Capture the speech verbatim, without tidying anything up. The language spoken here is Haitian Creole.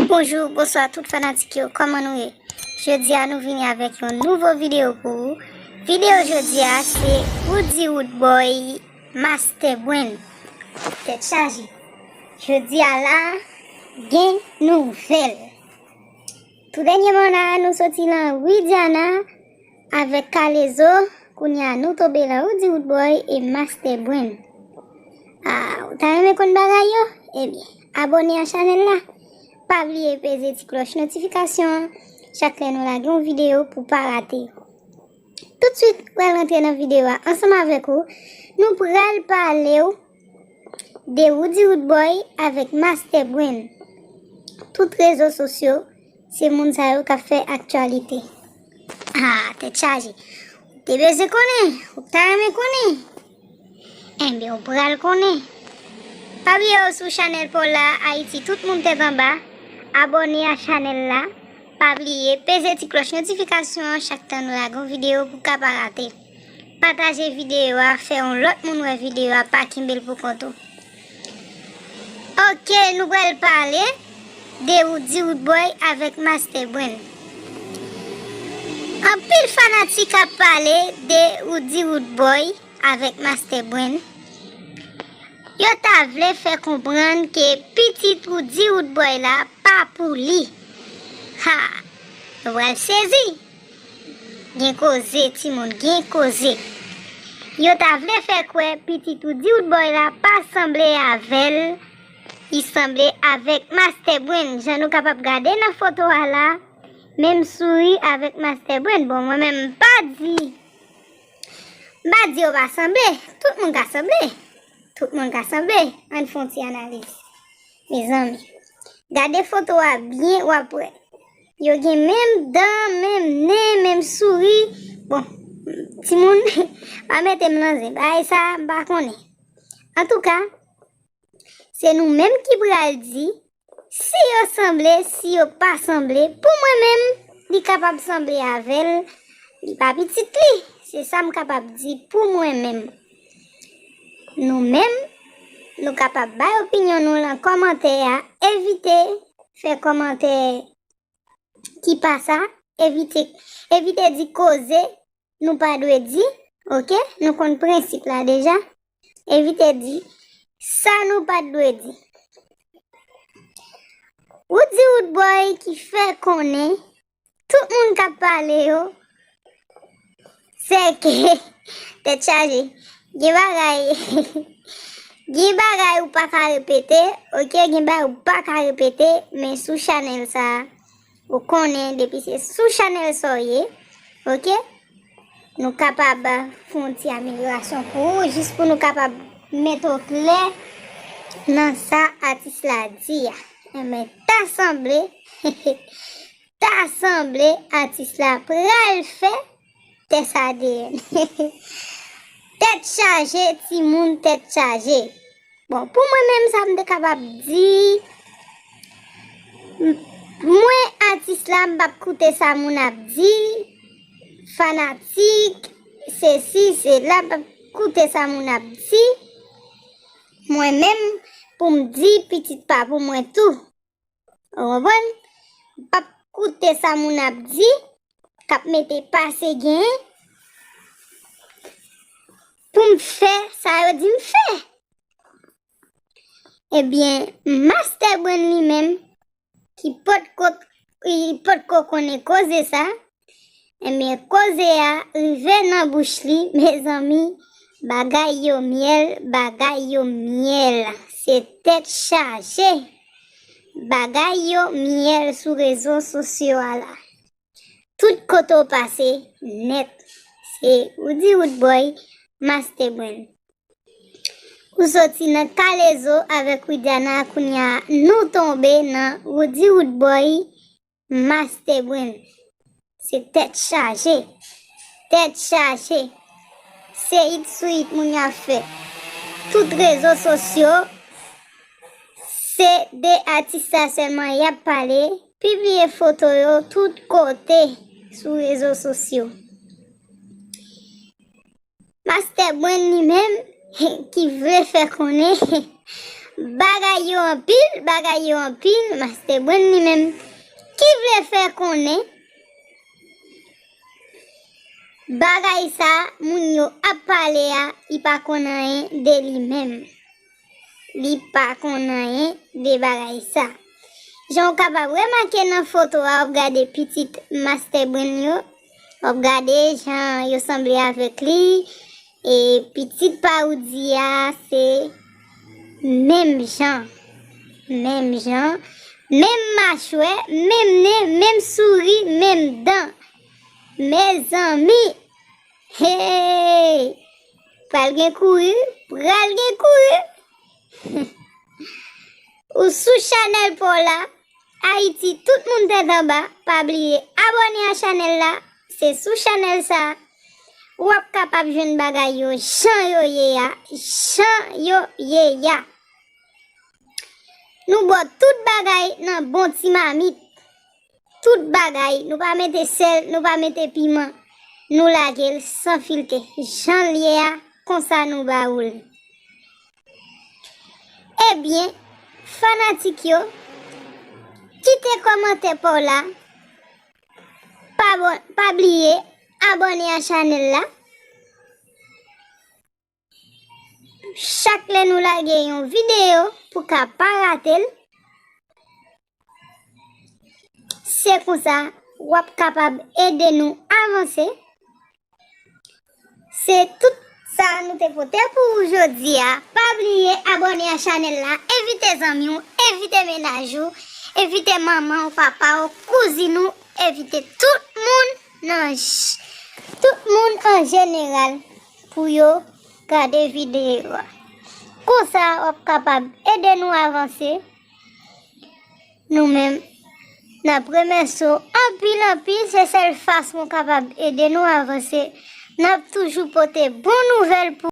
Bonjou, bonswa tout fanatik yo, kòman nou ye? Jodi a nou vini avèk yon nouvo videyo pou ou. Videyo jodi a se Roody Roodboy Master Brain. Tèt chaje. Jodi a la, gen nouvèl. Tou dènyèman la, nou soti nan Widiana avèk K-Lezo, kounye a nou tonbe nan Roody Roodboy e Master Brain. Ah, ou ta renmen konn bagay yo? Ebyen, abòne a chanèl la. Pa bliye peze ti klòch notifikasyon an, chak lè nou lage yon videyo pou pa rate yo. Toutswit, pral rantre nan videyo a ansanm avèk ou. Nou pral pale w de Roody Roodboy avèk Master Brain. Tout rezo sosyo, se moun sa yo k ap fè aktyalite. Ah, tèt chaje. Ou te bezwen konnen, ou ta renmen konnen. Enben, ou pral konnen. Pa bliye w sou chanèl pa w la, Ayiti, tout moun tèt anba. Abòne a chanèl la. Pa bliye, peze ti klòch notifikasyon an chak tan nou lage yon videyo pou w ka pa rate. Pataje videyo a, fè yon lòt moun wè videyo a, pa kenbe l pou kont ou. Ok, nou pral pale de Roody Roodboy avèk Master Brain. Anpil fanatik ap pale de Roody Roodboy avèk Master Brain. Yo ta vle fè konprann ke pitit Roody Roodboy la pa pou li. Ha! Nou pral sezi. Gen koze, timoun, gen koze. Yo ta vle fè kwè pitit Roody Roodboy la pa sanble avè l. Li sanble avèk Master Brain. Jan nou kapab gade nan foto a la, menm souri avèk Master Brain. Bon, mwen menm m pa di, m pa di yo pa sanble. Tout moun ka sanble. Tout moun ka sanble. Ann fè yon ti analiz. Mezanmi, gade foto a byen, w ap wè. Yo gen menm dan, menm nen, menm souri. Bon, timoun, pa mete m nan zen. Bagay sa, m pa konnen. Antouka, se nou menm ki pral di si yo sanble, si yo pa sanble. Pou mwen menm, li kapab sanble avè l. Li pa pitit li. Se sa m kapab di pou mwen menm. Nou menm, nou kapab bay opinyon nou nan kòmantè a. Evite fè kòmantè ki pa sa. Evite, evite di koze nou pa dwe di. Ok? Nou konn prensip la deja. Evite di sa nou pa dwe di. Roody Roodboy ki fè konnen tout moun k ap pale yo, se ke tèt chaje. Gen bagay, gen bagay ou pa ka repete, ok? Gen bagay ou pa ka repete, men sou chanèl sa a, ou konnen depi se sou chanèl sa w ye, ok? Nou kapab fè yon ti amelyorasyon pou ou, jis pou nou kapab mete w klè nan sa atis la di a. Enben, ta sanble, ta sanble atis la pral fè tès A D N. Tèt chaje, timoun, tèt chaje. Bon, pou mwen menm, sa m te kapab di, m-, mwen, atis la, m p ap koute sa moun ap di, fanatik, sesi, sela, m p ap koute sa moun ap di. Mwen menm, pou m di pitit pa pou mwen tou. Ou konprann? M p ap koute sa moun ap di, k ap mete pase gen, pou m fè sa yo di m fè. Ebyen, Master Brain li menm, ki potko, ki potko konnen koze sa, ebyen, koze a rive nan bouch li, mezanmi, bagay yo myèl, bagay yo myèl. Se tèt chaje. Bagay yo myèl sou rezo sosyo a la. Tout kote w pase, nèt, se Roody Roodboy, Master Brain. Ou soti nan K-Lezo avèk Widiana, kounye a nou tonbe nan Roody Roodboy, Master Brain. Se tèt chaje. Tèt chaje. Se it sou it moun yo ap fè. Tout rezo sosyo, se de atis sa sèlman y ap pale. Pibliye foto yo tout kote sou rezo sosyo. Master Brain li menm, ki vle fè konnen Bagay yo anpil, bagay yo anpil, Master Brain li menm ki vle fè konnen bagay sa moun yo ap pale a, li pa konn anyen de li menm. Li pa konn anyen de bagay sa. Jan w kapab remake nan foto a, w ap gade pitit Master Brain yo, w ap gade jan yo sanble avèk li, e pitit Paoudi a se menm jan, menm jan, menm machwè, menm nen, menm souri, menm dan. Mezanmi, hey! Pral gen kouri, pral gen kouri. Ou sou chanèl pa w la, Ayiti, tout moun tèt anba, pa bliye abòne a chanèl la, se sou chanèl sa a w ap kapab jwenn bagay yo jan yo ye a, jan yo ye a. Nou ba w tout bagay nan bon ti mamit. Tout bagay, nou pa mete sèl, nou pa mete piman. Nou lage l san filte. Jan l ye a, konsa nou ba ou l. Ebyen, fanatik yo, kite kòmantè pa w la. Pa bon, pa bliye abòne a chanèl la. Chak lè nou lage yon videyo pou ka pa rate l. Se konsa w ap kapab ede nou avanse. Se tout sa nou te pote pou ou jodi a. Pa bliye abòne a chanèl la, envite zanmi w, envite mennaj ou, envite manman w, papa w, kouzin ou, envite tout moun nan j-, tout moun an jeneral pou yo gade videyo a. Konsa w ap kapab ede nou avanse. Nou menm, n ap remèsye w anpil, anpil. Se sèl fason w kapab ede nou avanse. N ap toujou pote bon nouvèl pou